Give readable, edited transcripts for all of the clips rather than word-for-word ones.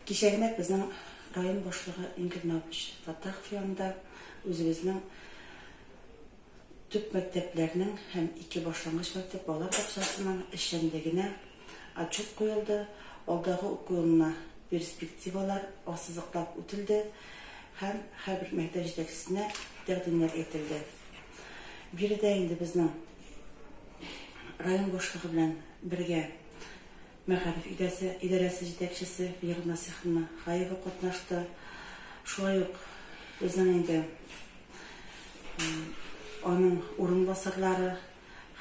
Кичә генә безнең район башлыгы Ингель Напович Фаттахов янында үзебезнең төп мәктәпләрнең һәм ике башлангыч мәктәп балалар бакчасының эшчәнлегенә отчет куелды, алдагы уку елына перспективалар ассызыклап үтелде һәм һәрбер мәктәп җитәкчесенә тәкъдимнәр әйтелде. Биредә инде безнең район башлыгы белән бергә Мәгариф идарәсе, идарәсе җитәкчесе Вера Насыйховна Хаева катнашты. Шулай ук безнең инде аның урынбасарлары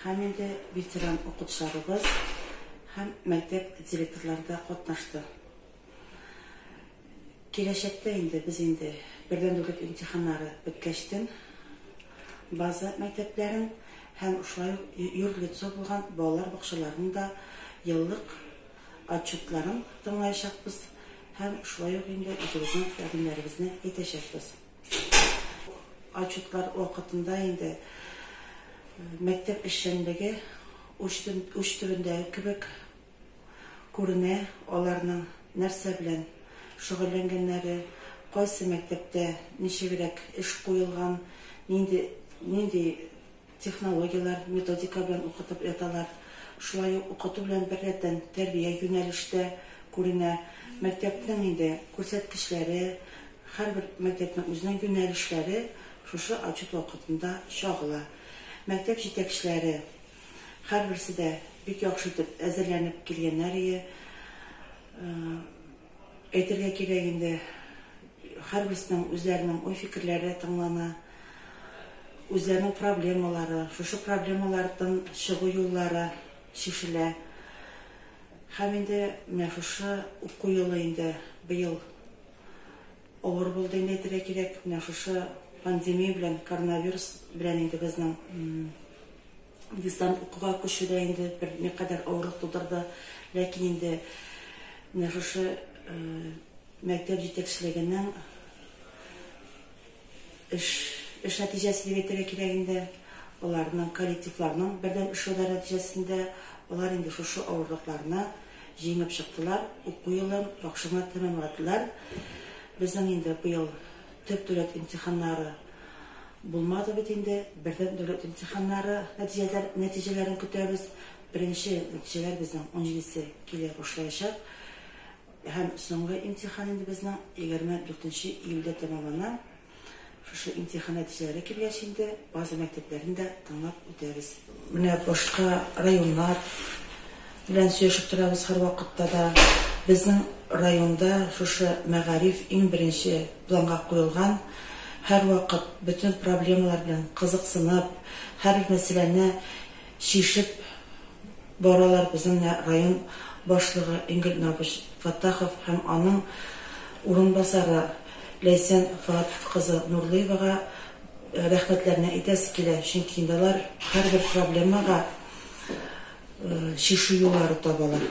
һәм инде ветеран укытучыларыбыз һәм мәктәп директорлары да катнашты. Киләчәктә инде без инде бердәм дәүләт имтиханнары беткәчтен база мәктәпләрен һәм шулай ук юрлицо булган балалар бакчаларының да еллык отчетларын тыңлаячакбыз һәм шулай ук инде үзебезнең тәкъдимнәребезне әйтәчәкбез. Отчетлар вакытында инде мәктәп эшчәнлеге уч төбендәге кебек Күренә, аларның нәрсә белән шөгыльләнгәннәре, кайсы мәктәптә ничегрәк эш куелган, нинди нинди технологияләр, методика белән укытып яталар. Шулай ук укыту белән беррәттән тәрбия юнәлештә күренә. Мәктәпнең инде күрсәткечләре, һәрбер мәктәпнең үзенең юнәлешләре шушы отчет вакытында чагыла. Мәктәп җитәкчеләре Һәрберсе дә бик яхшы итеп әзерләнеп килгәннәр ие. Әйтергә кирәк инде, һәрберсенең үзләренең уй-фикерләре тыңлана, үзләренең проблемалары, шушы проблемалардан чыгу юллары чишелә. Һәм инде менә шушы уку елы инде быел авыр булды инде әйтергә кирәк. Менә шушы пандемия белән, коронавирус белән инде безнең дистант укуга күчү дә инде бер никадәр авырлык тудырды. Ләкин инде менә шушы мәктәп җитәкчелегенең эш эш нәтиҗәсе дип әйтергә кирәк инде. Аларның коллективларның бердәм эшләүләре нәтиҗәсендә алар инде шушы авырлыкларны җиңеп чыктылар, уку елын яхшы гына тәмамладылар. Безнең инде быел төп дәүләт имтиханнары булмады бит инде. Бердәм дәүләт имтиханнары нәтиҗәләр, нәтиҗәләрен көтәбез. Беренче нәтиҗәләр безнең 17-се килә башлаячак. Һәм соңгы имтихан инде безнең 24 июльдә тәмамлана. Шушы имтихан нәтиҗәләре килгәч инде база мәктәпләрен дә тыңлап үтәбез. Менә башка районнар белән сөйләшеп торабыз һәрвакытта да. Безнең районда шушы мәгариф иң беренче планга куелган. Һәрвакыт бөтен проблемалар белән кызыксынып, һәрбер мәсьәләне чишеп баралар безнең менә район башлыгы Энгель Напович Фаттахов һәм аның урынбасары Ләйсән Фоат кызы Нурлыевага рәхмәтләрне әйтәсе килә, чөнки инде алар һәрбер проблемага чишү юллары табалар.